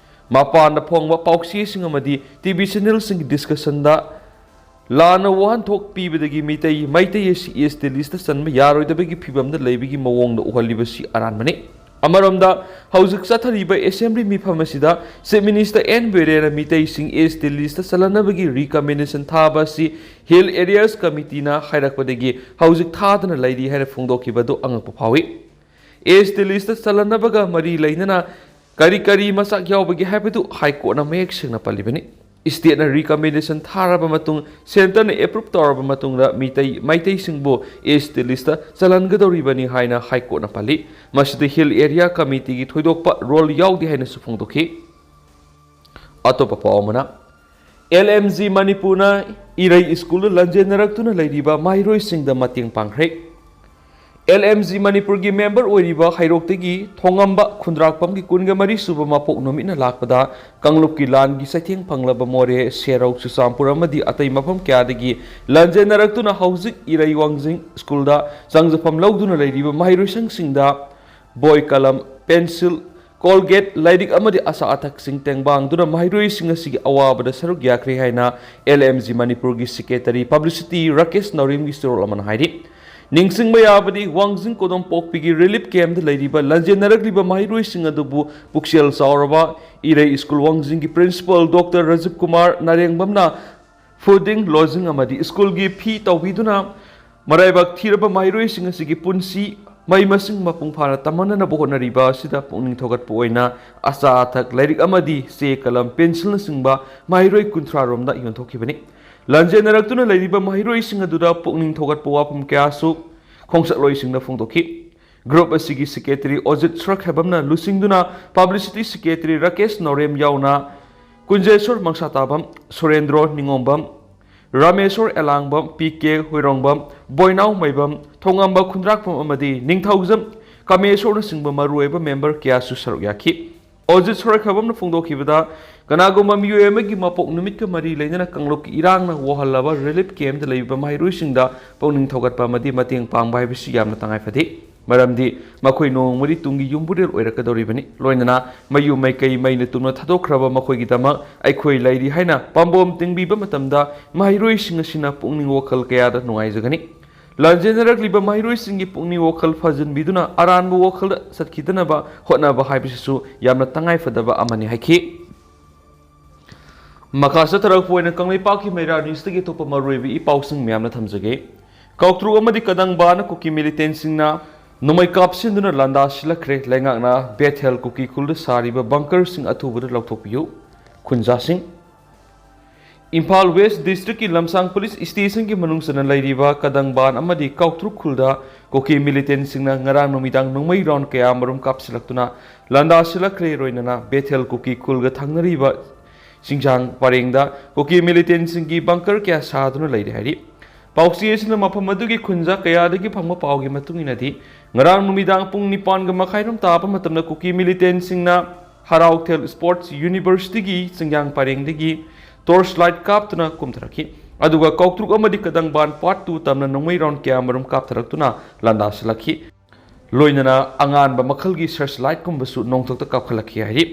ꯃꯄꯥꯟꯗ ꯐꯣꯡꯕ ꯄꯥꯎꯆꯦꯁꯤꯡ ꯑꯃꯗꯤ ꯇꯤ ꯚꯤ ꯆꯦꯅꯦꯜꯁꯤꯡꯒꯤ ꯗꯤꯁꯀꯁꯟꯗ ꯂꯥꯟꯅ ꯋꯥꯍꯟꯊꯣꯛ ꯄꯤꯕꯗꯒꯤ ꯃꯤꯇꯩ, ꯃꯩꯇꯩ ꯑꯁꯤ ꯑꯦꯁ ꯇꯤ ꯂꯤꯁꯇ ꯆꯟꯕ ꯌꯥꯔꯣꯏꯗꯕꯒꯤ ꯐꯤꯕꯝꯗ ꯂꯩꯕꯒꯤ ꯃꯑꯣꯡꯗ ꯎꯍꯜꯂꯤꯕꯁꯤ ꯑꯔꯥꯟꯕꯅꯤ꯫ ꯑꯃꯔꯣꯝꯗ, ꯍꯧꯖꯤꯛ ꯆꯠꯊꯔꯤꯕ ꯑꯦꯁꯦꯝꯕ꯭ꯂꯤ ꯃꯤꯐꯝ ꯑꯁꯤꯗ ꯆꯤꯐ ꯃꯤꯅꯤꯁꯇꯔ ꯑꯦꯟ ꯕꯤꯔꯦꯟꯅ ꯃꯤꯇꯩꯁꯤꯡ ꯑꯦꯁ ꯇꯤ ꯂꯤꯁꯇ ꯆꯜꯍꯟꯅꯕꯒꯤ ꯔꯤꯀꯃꯦꯟꯗꯦꯁꯟ ꯊꯥꯕ ꯑꯁꯤ ꯍꯤꯜ ꯑꯦꯔꯤꯌꯥꯁ ꯀꯃꯤꯇꯤꯅ ꯍꯥꯏꯔꯛꯄꯗꯒꯤ ꯍꯧꯖꯤꯛ ꯊꯥꯗꯅ ꯂꯩꯔꯤ ꯍꯥꯏꯅ ꯐꯣꯡꯗꯣꯛꯈꯤꯕ ꯑꯗꯨ ꯑꯉꯛꯄ ꯐꯥꯎꯏ꯫ ꯑꯦꯁ ꯇꯤ ꯂꯤꯁꯇ ꯆꯜꯍꯟꯅꯕꯒ ꯃꯔꯤ ꯂꯩꯅꯅ ꯀꯔꯤ ꯀꯔꯤ ꯃꯆꯥꯛ ꯌꯥꯎꯕꯒꯦ ꯍꯥꯏꯕꯗꯨ ꯍꯥꯏ ꯀꯣꯔꯠꯅ ꯃꯌꯦꯛ ꯁꯦꯡꯅ ꯄꯜꯂꯤꯕꯅꯤ꯫ ꯏꯁꯇꯦꯠꯅ ꯔꯤꯀꯃꯦꯟꯗꯦꯁꯟ ꯊꯥꯔꯕ ꯃꯇꯨꯡ, ꯁꯦꯟꯇꯔꯅ ꯑꯦꯄ꯭ꯔꯨꯞ ꯇꯧꯔꯕ ꯃꯇꯨꯡꯗ ꯃꯤꯇꯩ, ꯃꯩꯇꯩꯁꯤꯡꯕꯨ ꯑꯦꯁ ꯇꯤ ꯂꯤꯁꯇ ꯆꯜꯍꯟꯒꯗꯧꯔꯤꯕꯅꯤ ꯍꯥꯏꯅ ꯍꯥꯏ ꯀꯣꯔꯠꯅ ꯄꯜꯂꯤ꯫ ꯃꯁꯤꯗ ꯍꯤꯜ ꯑꯦꯔꯤꯌꯥ ꯀꯃꯤꯇꯤꯒꯤ ꯊꯣꯏꯗꯣꯛꯄ ꯔꯣꯜ ꯌꯥꯎꯗꯦ ꯍꯥꯏꯅꯁꯨ ꯐꯣꯡꯗꯣꯛꯈꯤ꯫ ꯑꯇꯣꯞꯄ ꯄꯥꯎ ꯑꯃꯅ, ꯑꯦꯜ ꯑꯦꯝ ꯖꯤ ꯃꯅꯤꯄꯨꯔꯅ ꯏꯔꯩ ꯁ꯭ꯀꯨꯜꯗ ꯂꯟꯖꯦꯟꯅꯔꯛꯇꯨꯅ ꯂꯩꯔꯤꯕ ꯃꯍꯩꯔꯣꯏꯁꯤꯡꯗ ꯃꯇꯦꯡ ꯄꯥꯡꯈ꯭ꯔꯦ꯫ ꯑꯦꯜ ꯑꯦꯝ ꯖꯤ ꯃꯅꯤꯄꯨꯔꯒꯤ ꯃꯦꯝꯕꯔ ꯑꯣꯏꯔꯤꯕ ꯍꯩꯔꯣꯛꯇꯒꯤ ꯊꯣꯉꯝꯕ ꯈꯨꯟꯗ꯭ꯔꯥꯛꯄꯝꯒꯤ ꯀꯨꯟꯒ ꯃꯔꯤ ꯁꯨꯕ ꯃꯄꯣꯛ ꯅꯨꯃꯤꯠꯅ ꯂꯥꯛꯄꯗ ꯀꯥꯡꯂꯨꯞꯀꯤ ꯂꯥꯟꯒꯤ ꯆꯩꯊꯦꯡ ꯐꯪꯂꯕ ꯃꯣꯔꯦ, ꯁꯦꯔꯧ, ꯆꯨꯔꯆꯥꯟꯄꯨꯔ ꯑꯃꯗꯤ ꯑꯇꯩ ꯃꯐꯝ ꯀꯌꯥꯗꯒꯤ ꯂꯟꯖꯦꯟꯅꯔꯛꯇꯨꯅ ꯍꯧꯖꯤꯛ ꯏꯔꯩ ꯋꯥꯡꯖꯤꯡ ꯁ꯭ꯀꯨꯜꯗ ꯆꯪꯖꯐꯝ ꯂꯧꯗꯨꯅ ꯂꯩꯔꯤꯕ ꯃꯍꯩꯔꯣꯏꯁꯪꯁꯤꯡꯗ ꯕꯣꯏ, ꯀꯂꯝ, ꯄꯦꯟꯁꯤꯜ, ꯀꯣꯜꯒꯦꯠ, ꯂꯥꯏꯔꯤꯛ ꯑꯃꯗꯤ ꯑꯆꯥ ꯑꯊꯛꯁꯤꯡ ꯇꯦꯡꯕꯥꯡꯗꯨꯅ ꯃꯍꯩꯔꯣꯏꯁꯤꯡ ꯑꯁꯤꯒꯤ ꯑꯋꯥꯕꯗ ꯁꯔꯨꯛ ꯌꯥꯈ꯭ꯔꯦ ꯍꯥꯏꯅ ꯑꯦꯜ ꯑꯦꯝ ꯖꯤ ꯃꯅꯤꯄꯨꯔꯒꯤ ꯁꯦꯀ꯭ꯔꯦꯇꯔꯤ ꯄꯕ꯭ꯂꯤꯁꯤꯇꯤ ꯔꯥꯀꯦꯁ ꯅꯥꯎꯔꯦꯝꯒꯤ ꯆꯦꯔꯣꯜ ꯑꯃꯅ ꯍꯥꯏꯔꯤ꯫ ꯅꯤꯡꯁꯤꯡꯕ ꯌꯥꯕꯗꯤ, ꯋꯥꯡꯖꯤꯡ ꯀꯣꯗꯣꯝꯄꯣꯛꯄꯤꯒꯤ ꯔꯤꯂꯤꯐ ꯀꯦꯝꯞꯇ ꯂꯩꯔꯤꯕ ꯂꯟꯖꯦꯟꯅꯔꯛꯂꯤꯕ ꯃꯍꯩꯔꯣꯏꯁꯤꯡ ꯑꯗꯨꯕꯨ ꯄꯨꯛꯆꯦꯜ ꯆꯥꯎꯔꯕ ꯏꯔꯩ ꯁ꯭ꯀꯨꯜ ꯋꯥꯡꯖꯤꯡꯒꯤ ꯄ꯭ꯔꯤꯟꯁꯤꯄꯥꯜ ꯗꯣꯛꯇꯔ ꯔꯥꯖꯤꯕ ꯀꯨꯃꯥꯔ ꯅꯥꯔꯦꯡꯕꯝꯅ ꯐꯨꯗꯤꯡ, ꯂꯣꯖꯤꯡ ꯑꯃꯗꯤ ꯁ꯭ꯀꯨꯜꯒꯤ ꯐꯤ ꯇꯧꯕꯤꯗꯨꯅ ꯃꯔꯥꯏꯕꯛ ꯊꯤꯔꯕ ꯃꯍꯩꯔꯣꯏꯁꯤꯡ ꯑꯁꯤꯒꯤ ꯄꯨꯟꯁꯤ ꯃꯍꯩ ꯃꯁꯤꯡ ꯃꯄꯨꯡ ꯐꯥꯅ ꯇꯝꯍꯟꯅꯅꯕ ꯍꯣꯠꯅꯔꯤꯕ ꯑꯁꯤꯗ ꯄꯨꯛꯅꯤꯡ ꯊꯧꯒꯠꯄ ꯑꯣꯏꯅ ꯑꯆꯥ ꯑꯊꯛ, ꯂꯥꯏꯔꯤꯛ ꯑꯃꯗꯤ ꯆꯦ, ꯀꯂꯝ, ꯄꯦꯟꯁꯤꯜꯅꯆꯤꯡꯕ ꯃꯍꯩꯔꯣꯏ ꯀꯨꯟꯊ꯭ꯔꯥ ꯔꯣꯝꯗ ꯌꯣꯟꯊꯣꯛꯈꯤꯕꯅꯤ꯫ ꯂꯟꯖꯦꯟꯅꯔꯛꯇꯨꯅ ꯂꯩꯔꯤꯕ ꯃꯍꯩꯔꯣꯏꯁꯤꯡ ꯑꯗꯨꯗ ꯄꯨꯛꯅꯤꯡ ꯊꯧꯒꯠꯄ ꯋꯥꯐꯝ ꯀꯌꯥꯁꯨ ꯈꯣꯡꯆꯠꯂꯣꯏꯁꯤꯡꯅ ꯐꯣꯡꯗꯣꯛꯈꯤ꯫ ꯒ꯭ꯔꯨꯞ ꯑꯁꯤꯒꯤ ꯁꯦꯀ꯭ꯔꯦꯇꯔꯤ ꯑꯣꯖꯤꯠ ꯁꯔꯛꯍꯦꯕꯝꯅ ꯂꯨꯆꯤꯡꯗꯨꯅ ꯄꯕ꯭ꯂꯤꯁꯤꯇꯤ ꯁꯦꯀ꯭ꯔꯦꯇꯔꯤ ꯔꯥꯀꯦꯁ ꯅꯥꯎꯔꯦꯝ ꯌꯥꯎꯅ ꯀꯨꯟꯖꯦꯁꯣꯔ ꯃꯪꯁꯥꯇꯥꯕꯝ, ꯁꯨꯔꯦꯟꯗ꯭ꯔꯣ ꯅꯤꯉꯣꯝꯕꯝ, ꯔꯥꯃꯦꯁꯣꯔ ꯑꯦꯂꯥꯡꯕꯝ, ꯄꯤ ꯀꯦ ꯍꯨꯏꯔꯣꯡꯕꯝ, ꯕꯣꯏꯅꯥꯎ ꯃꯩꯕꯝ, ꯊꯣꯉꯝꯕ ꯈꯨꯟꯗ꯭ꯔꯥꯛꯄꯝ ꯑꯃꯗꯤ ꯅꯤꯡꯊꯧꯖꯝ ꯀꯃꯦꯁꯣꯔꯅꯆꯤꯡꯕ ꯃꯔꯨꯑꯣꯏꯕ ꯃꯦꯝꯕꯔ ꯀꯌꯥꯁꯨ ꯁꯔꯨꯛ ꯌꯥꯈꯤ꯫ ꯑꯣꯖꯤꯠ ꯁꯣꯔꯣꯏꯈꯥꯕꯝꯅ ꯐꯣꯡꯗꯣꯛꯈꯤꯕꯗ, ꯀꯅꯥꯒꯨꯝꯕ ꯃꯤꯑꯣꯏ ꯑꯃꯒꯤ ꯃꯄꯣꯛ ꯅꯨꯃꯤꯠꯀ ꯃꯔꯤ ꯂꯩꯅꯅ ꯀꯥꯡꯂꯨꯞꯀꯤ ꯏꯔꯥꯡꯅ ꯋꯥꯍꯜꯂꯕ ꯔꯤꯂꯤꯐ ꯀꯦꯝꯞꯇ ꯂꯩꯕ ꯃꯍꯩꯔꯣꯏꯁꯤꯡꯗ ꯄꯨꯛꯅꯤꯡ ꯊꯧꯒꯠꯄ ꯑꯃꯗꯤ ꯃꯇꯦꯡ ꯄꯥꯡꯕ ꯍꯥꯏꯕꯁꯤ ꯌꯥꯝꯅ ꯇꯉꯥꯏ ꯐꯗꯦ꯫ ꯃꯔꯝꯗꯤ ꯃꯈꯣꯏ ꯅꯣꯡꯃꯗꯤ ꯇꯨꯡꯒꯤ ꯌꯨꯝꯕꯨꯔꯦꯜ ꯑꯣꯏꯔꯛꯀꯗꯧꯔꯤꯕꯅꯤ꯫ ꯂꯣꯏꯅꯅ ꯃꯌꯨꯝ ꯃꯩꯀꯩ ꯃꯩꯅ ꯇꯨꯝꯅ ꯊꯥꯗꯣꯛꯈ꯭ꯔꯕ ꯃꯈꯣꯏꯒꯤꯗꯃꯛ ꯑꯩꯈꯣꯏ ꯂꯩꯔꯤ ꯍꯥꯏꯅ ꯄꯥꯝꯕꯣꯝ ꯇꯤꯡꯕꯤꯕ ꯃꯇꯝꯗ ꯃꯍꯩꯔꯣꯏꯁꯤꯡ ꯑꯁꯤꯅ ꯄꯨꯛꯅꯤꯡ ꯋꯥꯈꯜ ꯀꯌꯥꯗ ꯅꯨꯡꯉꯥꯏꯖꯒꯅꯤ꯫ ꯂꯥꯟꯖꯦꯟꯅꯔꯛꯂꯤꯕ ꯃꯍꯩꯔꯣꯏꯁꯤꯡꯒꯤ ꯄꯨꯛꯅꯤꯡ ꯋꯥꯈꯜ ꯐꯥꯖꯤꯟꯕꯤꯗꯨꯅ ꯑꯔꯥꯟꯕ ꯋꯥꯈꯜꯗ ꯆꯠꯈꯤꯗꯅꯕ ꯍꯣꯠꯅꯕ ꯍꯥꯏꯕꯁꯤꯁꯨ ꯌꯥꯝꯅ ꯇꯉꯥꯏ ꯐꯗꯕ ꯑꯃꯅꯤ ꯍꯥꯏꯈꯤ꯫ ꯃꯈꯥ ꯆꯠꯊꯔꯛꯄ ꯑꯣꯏꯅ ꯀꯪꯂꯩꯄꯥꯛꯀꯤ ꯃꯩꯔꯥ ꯅ꯭ꯌꯨꯁꯇꯒꯤ ꯑꯇꯣꯞꯄ ꯃꯔꯨꯑꯣꯏꯕ ꯏ ꯄꯥꯎꯁꯤꯡ ꯃꯌꯥꯝꯅ ꯊꯝꯖꯒꯦ꯫ ꯀꯥꯎꯇ꯭ꯔꯨꯛ ꯑꯃꯗꯤ ꯀꯗꯪꯕꯥꯅ ꯀꯨꯀꯤ ꯃꯤꯂꯤꯇꯦꯟꯁꯤꯡꯅ ꯅꯣꯡꯃꯩ ꯀꯥꯞꯁꯤꯟꯗꯨꯅ ꯂꯥꯟꯗꯥꯁꯤꯜꯂꯛꯈ꯭ꯔꯦ꯫ ꯂꯩꯉꯥꯛꯅ ꯕꯦꯊꯦꯜ ꯀꯨꯀꯤ ꯈꯨꯜꯗ ꯁꯥꯔꯤꯕ ꯕꯪꯀꯔꯁꯤꯡ ꯑꯊꯨꯕꯗ ꯂꯧꯊꯣꯛꯄꯤꯌꯨ꯫ ꯈꯨꯟꯖꯥꯁꯤꯡ꯫ ꯏꯝꯐꯥꯜ ꯋꯦꯁ ꯗꯤꯁꯇ꯭ꯔꯤꯛꯀꯤ ꯂꯝꯁꯥꯡ ꯄꯨꯂꯤꯁ ꯁ꯭ꯇꯦꯁꯟꯒꯤ ꯃꯅꯨꯡ ꯆꯟꯅ ꯂꯩꯔꯤꯕ ꯀꯗꯪꯕꯥꯟ ꯑꯃꯗꯤ ꯀꯥꯎꯇ꯭ꯔꯨꯛ ꯈꯨꯜꯗ ꯀꯨꯀꯤ ꯃꯤꯂꯤꯇꯦꯟꯁꯤꯡꯅ ꯉꯔꯥꯡ ꯅꯨꯃꯤꯗꯥꯡ ꯅꯣꯡꯃꯩ ꯔꯥꯎꯟ ꯀꯌꯥ ꯃꯔꯨꯝ ꯀꯥꯞꯁꯤꯜꯂꯛꯇꯨꯅ ꯂꯥꯟꯗꯥꯁꯤꯜꯂꯛꯈ꯭ꯔꯦ꯫ ꯂꯣꯏꯅꯅ ꯕꯦꯊꯦꯜ ꯀꯨꯀꯤ ꯈꯨꯜꯒ ꯊꯪꯅꯔꯤꯕ ꯆꯤꯡꯁꯥꯡ ꯄꯔꯦꯡꯗ ꯀꯨꯀꯤ ꯃꯤꯂꯤꯇꯦꯟꯁꯤꯡꯒꯤ ꯕꯪꯀꯔ ꯀꯌꯥ ꯁꯥꯗꯨꯅ ꯂꯩꯔꯤ ꯍꯥꯏꯔꯤ꯫ ꯄꯥꯎꯆꯦ ꯑꯁꯤꯅ ꯃꯐꯝ ꯑꯗꯨꯒꯤ ꯈꯨꯟꯖꯥ ꯀꯌꯥꯗꯒꯤ ꯐꯪꯕ ꯄꯥꯎꯒꯤ ꯃꯇꯨꯡ ꯏꯟꯅꯗꯤ, ꯉꯔꯥꯡ ꯅꯨꯃꯤꯗꯥꯡ ꯄꯨꯡ ꯅꯤꯄꯥꯟꯒ ꯃꯈꯥꯏꯔꯣꯝ ꯇꯥꯕ ꯃꯇꯝꯗ ꯀꯨꯀꯤ ꯃꯤꯂꯤꯇꯦꯟꯁꯤꯡꯅ ꯍꯔꯥꯎꯊꯦꯜ ꯁ꯭ꯄꯣꯔꯠꯁ ꯌꯨꯅꯤꯚꯔꯁꯤꯇꯤꯒꯤ ꯆꯤꯡꯌꯥꯡ ꯄꯔꯦꯡꯗꯒꯤ ꯇꯣꯔꯆ ꯂꯥꯏꯠ ꯀꯥꯞꯇꯨꯅ ꯀꯨꯝꯊꯔꯛꯈꯤ꯫ ꯑꯗꯨꯒ ꯀꯥꯎꯇ꯭ꯔꯨꯛ ꯑꯃꯗꯤ ꯀꯗꯪꯕꯥꯟ ꯄꯥꯔꯠ ꯇꯨ ꯇꯝꯅ ꯅꯣꯡꯃꯩ ꯔꯥꯎꯟ ꯀꯌꯥꯃꯔꯨꯝ ꯀꯥꯞꯊꯔꯛꯇꯨꯅ ꯂꯥꯟꯗꯥꯁꯤꯜꯂꯛꯈꯤ꯫ ꯂꯣꯏꯅꯅ ꯑꯉꯥꯟꯕ ꯃꯈꯜꯒꯤ ꯁꯔꯆ ꯂꯥꯏꯠꯀꯨꯝꯕꯁꯨ ꯅꯣꯡꯊꯛꯇ ꯀꯥꯞꯈꯠꯂꯛꯈꯤ ꯍꯥꯏꯔꯤ꯫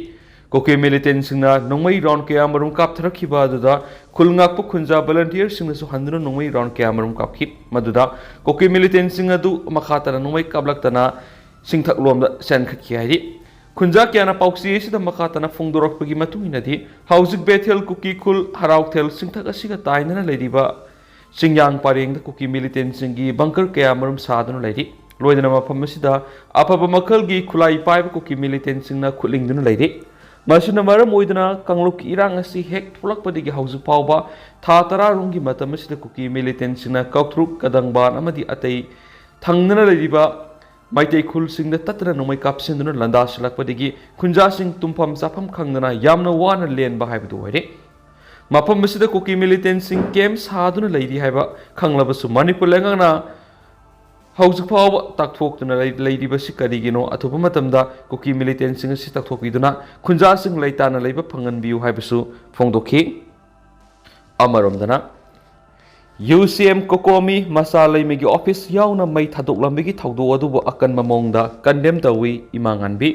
ꯀꯨꯀꯤ ꯃꯤꯂꯤꯇꯦꯟꯁꯤꯡꯅ ꯅꯣꯡꯃꯩ ꯔꯥꯎꯟ ꯀꯌꯥꯃꯔꯨꯝ ꯀꯥꯞꯊꯔꯛꯈꯤꯕ ꯑꯗꯨꯗ ꯈꯨꯜ ꯉꯥꯛꯄ ꯈꯨꯟꯖꯥ ꯚꯣꯂꯟꯇꯤꯌꯔꯁꯤꯡꯅꯁꯨ ꯍꯟꯗꯨꯅ ꯅꯣꯡꯃꯩ ꯔꯥꯎꯟ ꯀꯌꯥꯃꯔꯨꯝ ꯀꯥꯞꯈꯤ꯫ ꯃꯗꯨꯗ ꯀꯨꯀꯤ ꯃꯤꯂꯤꯇꯦꯟꯁꯤꯡ ꯑꯗꯨ ꯃꯈꯥ ꯇꯥꯅ ꯅꯣꯡꯃꯩ ꯀꯥꯞꯂꯛꯇꯅ ꯁꯤꯡꯊꯛꯂꯣꯝꯗ ꯆꯦꯟꯈꯠꯈꯤ ꯍꯥꯏꯔꯤ꯫ ꯈꯨꯟꯖꯥ ꯀꯌꯥꯅ ꯄꯥꯎꯆꯦ ꯑꯁꯤꯗ ꯃꯈꯥ ꯇꯥꯅ ꯐꯣꯡꯗꯣꯔꯛꯄꯒꯤ ꯃꯇꯨꯡ ꯏꯟꯅꯗꯤ, ꯍꯧꯖꯤꯛ ꯕꯦꯊꯦꯜ ꯀꯨꯀꯤ ꯈꯨꯜ ꯍꯔꯥꯎꯊꯦꯜ ꯁꯤꯡꯊꯛ ꯑꯁꯤꯒ ꯇꯥꯏꯅꯅ ꯂꯩꯔꯤꯕ ꯆꯤꯡꯌꯥꯡ ꯄꯔꯦꯡꯗ ꯀꯨꯀꯤ ꯃꯤꯂꯤꯇꯦꯟꯁꯤꯡꯒꯤ ꯕꯪꯀꯔ ꯀꯌꯥꯃꯔꯨꯝ ꯁꯥꯗꯨꯅ ꯂꯩꯔꯤ꯫ ꯂꯣꯏꯅꯅ ꯃꯐꯝ ꯑꯁꯤꯗ ꯑꯐꯕ ꯃꯈꯜꯒꯤ ꯈꯨꯠꯂꯥꯏ ꯄꯥꯏꯕ ꯀꯨꯀꯤ ꯃꯤꯂꯤꯇꯦꯟꯁꯤꯡꯅ ꯈꯨꯠꯂꯤꯡꯗꯨꯅ ꯂꯩꯔꯤ꯫ ꯃꯁꯤꯅ ꯃꯔꯝ ꯑꯣꯏꯗꯨꯅ ꯀꯥꯡꯂꯨꯞꯀꯤ ꯏꯔꯥꯡ ꯑꯁꯤ ꯍꯦꯛ ꯊꯣꯛꯂꯛꯄꯗꯒꯤ ꯍꯧꯖꯤꯛ ꯐꯥꯎꯕ ꯊꯥ ꯇꯔꯥ ꯔꯣꯝꯒꯤ ꯃꯇꯝ ꯑꯁꯤꯗ ꯀꯨꯀꯤ ꯃꯤꯂꯤꯇꯦꯟꯁꯤꯡꯅ ꯀꯥꯎꯇ꯭ꯔꯨꯛ, ꯀꯗꯪꯕꯥꯟ ꯑꯃꯗꯤ ꯑꯇꯩ ꯊꯪꯅꯅ ꯂꯩꯔꯤꯕ ꯃꯩꯇꯩ ꯈꯨꯜꯁꯤꯡꯗ ꯇꯠꯇꯅ ꯅꯣꯡꯃꯩ ꯀꯥꯞꯁꯤꯟꯗꯨꯅ ꯂꯥꯟꯗꯥꯁꯤꯜꯂꯛꯄꯗꯒꯤ ꯈꯨꯟꯖꯥꯁꯤꯡ ꯇꯨꯝꯐꯝ ꯆꯥꯐꯝ ꯈꯪꯗꯅ ꯌꯥꯝꯅ ꯋꯥꯅ ꯂꯦꯟꯕ ꯍꯥꯏꯕꯗꯨ ꯑꯣꯏꯔꯦ꯫ ꯃꯐꯝ ꯑꯁꯤꯗ ꯀꯨꯀꯤ ꯃꯤꯂꯤꯇꯦꯟꯁꯤꯡ ꯀꯦꯝ ꯁꯥꯗꯨꯅ ꯂꯩꯔꯤ ꯍꯥꯏꯕ ꯈꯪꯂꯕꯁꯨ ꯃꯅꯤꯄꯨꯔ ꯂꯩꯉꯥꯛꯅ ꯍꯧꯖꯤꯛ ꯐꯥꯎꯕ ꯇꯥꯛꯊꯣꯛꯇꯨꯅ ꯂꯩ-, ꯂꯩꯔꯤꯕꯁꯤ ꯀꯔꯤꯒꯤꯅꯣ? ꯑꯊꯨꯕ ꯃꯇꯝꯗ ꯀꯨꯀꯤ ꯃꯤꯂꯤꯇꯦꯟꯁꯤꯡ ꯑꯁꯤ ꯇꯥꯛꯊꯣꯛꯄꯤꯗꯨꯅ ꯈꯨꯟꯖꯥꯁꯤꯡ ꯂꯩꯇꯥꯅ ꯂꯩꯕ ꯐꯪꯍꯟꯕꯤꯌꯨ ꯍꯥꯏꯕꯁꯨ ꯐꯣꯡꯗꯣꯛꯈꯤ꯫ ꯑꯃꯔꯣꯝꯗꯅ, ꯌꯨ ꯁꯤ ꯑꯦꯝ ꯀꯣꯀꯣꯃꯤ ꯃꯆꯥ ꯂꯩꯃꯒꯤ ꯑꯣꯐꯤꯁ ꯌꯥꯎꯅ ꯃꯩ ꯊꯥꯗꯣꯛꯂꯝꯕꯒꯤ ꯊꯧꯗꯣꯛ ꯑꯗꯨꯕꯨ ꯑꯀꯟꯕ ꯃꯑꯣꯡꯗ ꯀꯟꯗꯦꯝ ꯇꯧꯏ ꯏꯃꯥ ꯉꯥꯟꯕꯤ꯫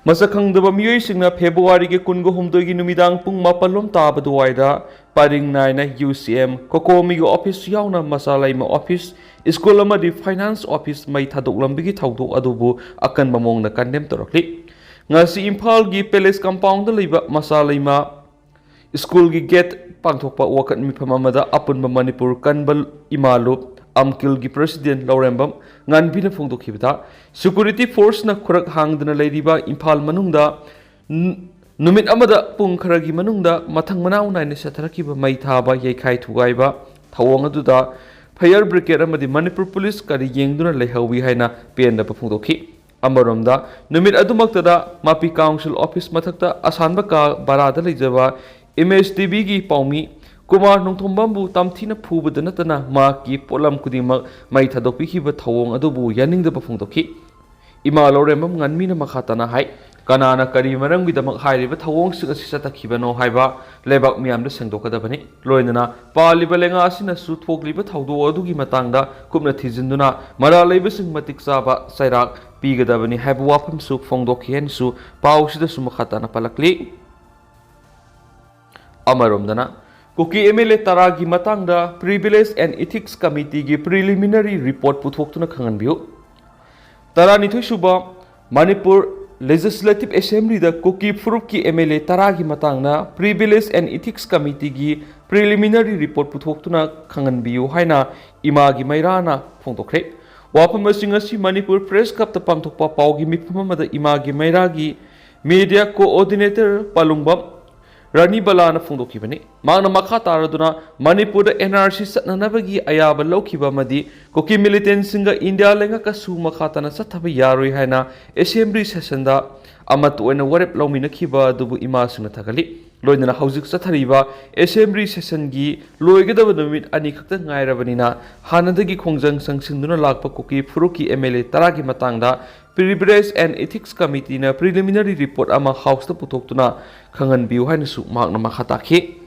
ꯃꯁꯛ ꯈꯪꯗꯕ ꯃꯤꯑꯣꯏꯁꯤꯡꯅ ꯐꯦꯕ꯭ꯔꯨꯋꯥꯔꯤꯒꯤ ꯀꯨꯟꯒ ꯍꯨꯝꯗꯣꯏꯒꯤ ꯅꯨꯃꯤꯗꯥꯡ ꯄꯨꯡ ꯃꯥꯄꯜ ꯂꯣꯝ ꯇꯥꯕ ꯑꯗꯨꯋꯥꯏꯗ ꯄꯔꯤꯡ ꯅꯥꯏꯅ ꯌꯨ ꯁꯤ ꯑꯦꯝ ꯀꯣꯀꯣꯃꯤꯒꯤ ꯑꯣꯐꯤꯁ ꯌꯥꯎꯅ ꯃꯆꯥ ꯂꯩꯃ ꯑꯣꯐꯤꯁ, ꯁ꯭ꯀꯨꯜ ꯑꯃꯗꯤ ꯐꯥꯏꯅꯥꯟꯁ ꯑꯣꯐꯤꯁ ꯃꯩ ꯊꯥꯗꯣꯛꯂꯝꯕꯒꯤ ꯊꯧꯗꯣꯛ ꯑꯗꯨꯕꯨ ꯑꯀꯟꯕ ꯃꯑꯣꯡꯗ ꯀꯟꯗꯦꯝ ꯇꯧꯔꯛꯂꯤ꯫ ꯉꯁꯤ ꯏꯝꯐꯥꯜꯒꯤ ꯄꯦꯂꯦꯁ ꯀꯝꯄꯥꯎꯟꯗ ꯂꯩꯕ ꯃꯆꯥ ꯂꯩꯃ ꯁ꯭ꯀꯨꯜꯒꯤ ꯒꯦꯠ ꯄꯥꯡꯊꯣꯛꯄ ꯋꯥꯀꯠ ꯃꯤꯐꯝ ꯑꯃꯗ ꯑꯄꯨꯟꯕ ꯃꯅꯤꯄꯨꯔ ꯀꯟꯕ ꯏꯃꯥ ꯂꯨꯞ, ꯑꯝꯀꯤꯜꯒꯤ ꯄ꯭ꯔꯁꯤꯗꯦꯟ ꯂꯧꯔꯦꯝꯕꯝ ꯉꯥꯟꯕꯤꯅ ꯐꯣꯡꯗꯣꯛꯈꯤꯕꯗ, ꯁꯦꯀ꯭ꯌꯨꯔꯤꯇꯤ ꯐꯣꯔꯁꯅ ꯈꯨꯔꯛ ꯍꯥꯡꯗꯅ ꯂꯩꯔꯤꯕ ꯏꯝꯐꯥꯜ ꯃꯅꯨꯡꯗ ꯅꯨ-, ꯅꯨꯃꯤꯠ ꯑꯃꯗ ꯄꯨꯡ ꯈꯔꯒꯤ ꯃꯅꯨꯡꯗ ꯃꯊꯪ ꯃꯅꯥꯎ ꯅꯥꯏꯅ ꯆꯠꯊꯔꯛꯈꯤꯕ ꯃꯩ ꯊꯥꯕ, ꯌꯩꯈꯥꯏ ꯊꯨꯒꯥꯏꯕ ꯊꯧꯑꯣꯡ ꯑꯗꯨꯗ ꯐꯥꯌꯔ ꯕ꯭ꯔꯤꯒꯦꯗ ꯑꯃꯗꯤ ꯃꯅꯤꯄꯨꯔ ꯄꯨꯂꯤꯁ ꯀꯔꯤ ꯌꯦꯡꯗꯨꯅ ꯂꯩꯍꯧꯏ ꯍꯥꯏꯅ ꯄꯦꯟꯗꯕ ꯐꯣꯡꯗꯣꯛꯈꯤ꯫ ꯑꯃꯔꯣꯝꯗ, ꯅꯨꯃꯤꯠ ꯑꯗꯨꯃꯛꯇꯗ ꯃꯥꯄꯤ ꯀꯥꯎꯟꯁꯤꯜ ꯑꯣꯐꯤꯁ ꯃꯊꯛꯇ ꯑꯁꯥꯟꯕ ꯀꯥ ꯚꯔꯥꯗ ꯂꯩꯖꯕ ꯑꯦꯝ ꯑꯦꯁ ꯇꯤ ꯚꯤꯒꯤ ꯄꯥꯎꯃꯤ ꯀꯨꯃꯥꯔ ꯅꯣꯡꯊꯣꯝꯕꯝꯕꯨ ꯇꯝꯊꯤꯅ ꯐꯨꯕꯗ ꯅꯠꯇꯅ ꯃꯍꯥꯛꯀꯤ ꯄꯣꯠꯂꯝ ꯈꯨꯗꯤꯡꯃꯛ ꯃꯩ ꯊꯥꯗꯣꯛꯄꯤꯈꯤꯕ ꯊꯧꯑꯣꯡ ꯑꯗꯨꯕꯨ ꯌꯥꯅꯤꯡꯗꯕ ꯐꯣꯡꯗꯣꯛꯈꯤ꯫ ꯏꯃꯥ ꯂꯧꯔꯦꯝꯕꯝ ꯉꯥꯟꯃꯤꯅ ꯃꯈꯥ ꯇꯥꯅ ꯍꯥꯏ, ꯀꯅꯥꯅ ꯀꯔꯤ ꯃꯔꯝꯒꯤꯗꯃꯛ ꯍꯥꯏꯔꯤꯕ ꯊꯧꯑꯣꯡꯁꯤꯡ ꯑꯁꯤ ꯆꯠꯊꯈꯤꯕꯅꯣ ꯍꯥꯏꯕ ꯂꯩꯕꯥꯛ ꯃꯤꯌꯥꯝꯗ ꯁꯦꯡꯗꯣꯛꯀꯗꯕꯅꯤ꯫ ꯂꯣꯏꯅꯅ ꯄꯥꯜꯂꯤꯕ ꯂꯩꯉꯥꯛ ꯑꯁꯤꯅꯁꯨ ꯊꯣꯛꯂꯤꯕ ꯊꯧꯗꯣꯛ ꯑꯗꯨꯒꯤ ꯃꯇꯥꯡꯗ ꯀꯨꯞꯅ ꯊꯤꯖꯤꯟꯗꯨꯅ ꯃꯔꯥꯜ ꯂꯩꯕꯁꯤꯡ ꯃꯇꯤꯛ ꯆꯥꯕ ꯆꯩꯔꯥꯛ ꯄꯤꯒꯗꯕꯅꯤ ꯍꯥꯏꯕ ꯋꯥꯐꯝꯁꯨ ꯐꯣꯡꯗꯣꯛꯈꯤ ꯍꯥꯏꯅꯁꯨ ꯄꯥꯎꯁꯤꯗꯁꯨ ꯃꯈꯥ ꯇꯥꯅ ꯄꯜꯂꯛꯂꯤ꯫ ꯑꯃꯔꯣꯝꯗꯅ, ꯀꯨꯀꯤ ꯑꯦꯝ ꯑꯦꯜ ꯑꯦ ꯇꯔꯥꯒꯤ ꯃꯇꯥꯡꯗ Privilege and Ethics Committeeꯒꯤ preliminary report ꯄꯨꯊꯣꯛꯇꯨꯅ ꯈꯪꯍꯟꯕꯤꯌꯨ꯫ ꯇꯔꯥꯅꯤꯊꯣꯏ ꯁꯨꯕ ꯃꯅꯤꯄꯨꯔ Legislative Assemblyꯗ ꯀꯨꯀꯤ ꯐꯨꯔꯨꯞꯀꯤ ꯑꯦꯝ ꯑꯦꯜ ꯑꯦ ꯇꯔꯥꯒꯤ ꯃꯇꯥꯡꯗ Privilege and Ethics Committeeꯒꯤ preliminary report ꯄꯨꯊꯣꯛꯇꯨꯅ ꯈꯪꯍꯟꯕꯤꯌꯨ ꯍꯥꯏꯅ ꯏꯃꯥꯒꯤ ꯃꯩꯔꯥꯅ ꯐꯣꯡꯗꯣꯛꯈ꯭ꯔꯦ꯫ ꯋꯥꯐꯝ ꯑꯁꯤ ꯉꯁꯤ ꯃꯅꯤꯄꯨꯔ Press Clubꯇ ꯄꯥꯡꯊꯣꯛꯄ ꯄꯥꯎꯒꯤ ꯃꯤꯐꯝ ꯑꯃꯗ ꯏꯃꯥꯒꯤ ꯃꯩꯔꯥꯒꯤ media coordinator ꯄꯥꯂꯨꯡꯕꯝ ꯔꯥꯅꯤ ꯕꯂꯥꯅ ꯐꯣꯡꯗꯣꯛꯈꯤꯕꯅꯤ꯫ ꯃꯍꯥꯛꯅ ꯃꯈꯥ ꯇꯥꯔꯗꯨꯅ ꯃꯅꯤꯄꯨꯔꯗ ꯑꯦꯟ ꯑꯥꯔ ꯁꯤ ꯆꯠꯅꯅꯕꯒꯤ ꯑꯌꯥꯕ ꯂꯧꯈꯤꯕ ꯑꯃꯗꯤ ꯀꯨꯀꯤ ꯃꯤꯂꯤꯇꯦꯟꯁꯤꯡꯒ ꯏꯟꯗꯤꯌꯥ ꯂꯩꯉꯥꯛꯀꯁꯨ ꯃꯈꯥ ꯇꯥꯅ ꯆꯠꯊꯕ ꯌꯥꯔꯣꯏ ꯍꯥꯏꯅ ꯑꯦꯁꯦꯝꯕ꯭ꯂꯤ ꯁꯦꯁꯟꯗ ꯑꯃꯠꯇ ꯑꯣꯏꯅ ꯋꯥꯔꯦꯞ ꯂꯧꯃꯤꯟꯅꯈꯤꯕ ꯑꯗꯨꯕꯨ ꯏꯃꯥꯁꯤꯡꯅ ꯊꯥꯒꯠꯂꯤ꯫ ꯂꯣꯏꯅꯅ ꯍꯧꯖꯤꯛ ꯆꯠꯊꯔꯤꯕ ꯑꯦꯁꯦꯝꯕ꯭ꯂꯤ ꯁꯦꯁꯟꯒꯤ ꯂꯣꯏꯒꯗꯕ ꯅꯨꯃꯤꯠ ꯑꯅꯤꯈꯛꯇ ꯉꯥꯏꯔꯕꯅꯤꯅ ꯍꯥꯟꯅꯗꯒꯤ ꯈꯣꯡꯖꯪ ꯆꯪꯁꯤꯟꯗꯨꯅ ꯂꯥꯛꯄ ꯀꯨꯀꯤ ꯐꯨꯔꯨꯞꯀꯤ ꯑꯦꯝ ꯑꯦꯜ ꯑꯦ ꯇꯔꯥꯒꯤ ꯃꯇꯥꯡꯗ ꯄ꯭ꯔꯤꯚꯤꯂꯦꯖ ꯑꯦꯟ ꯏꯊꯤꯛꯁ ꯀꯃꯤꯇꯤꯅ ꯄ꯭ꯔꯤꯂꯤꯃꯤꯅꯔꯤ ꯔꯤꯄꯣꯔꯠ ꯑꯃ ꯍꯥꯎꯁꯇ ꯄꯨꯊꯣꯛꯇꯨꯅ ꯈꯪꯍꯟꯕꯤꯌꯨ ꯍꯥꯏꯅꯁꯨ ꯃꯍꯥꯛꯅ ꯃꯈꯥ ꯇꯥꯈꯤ꯫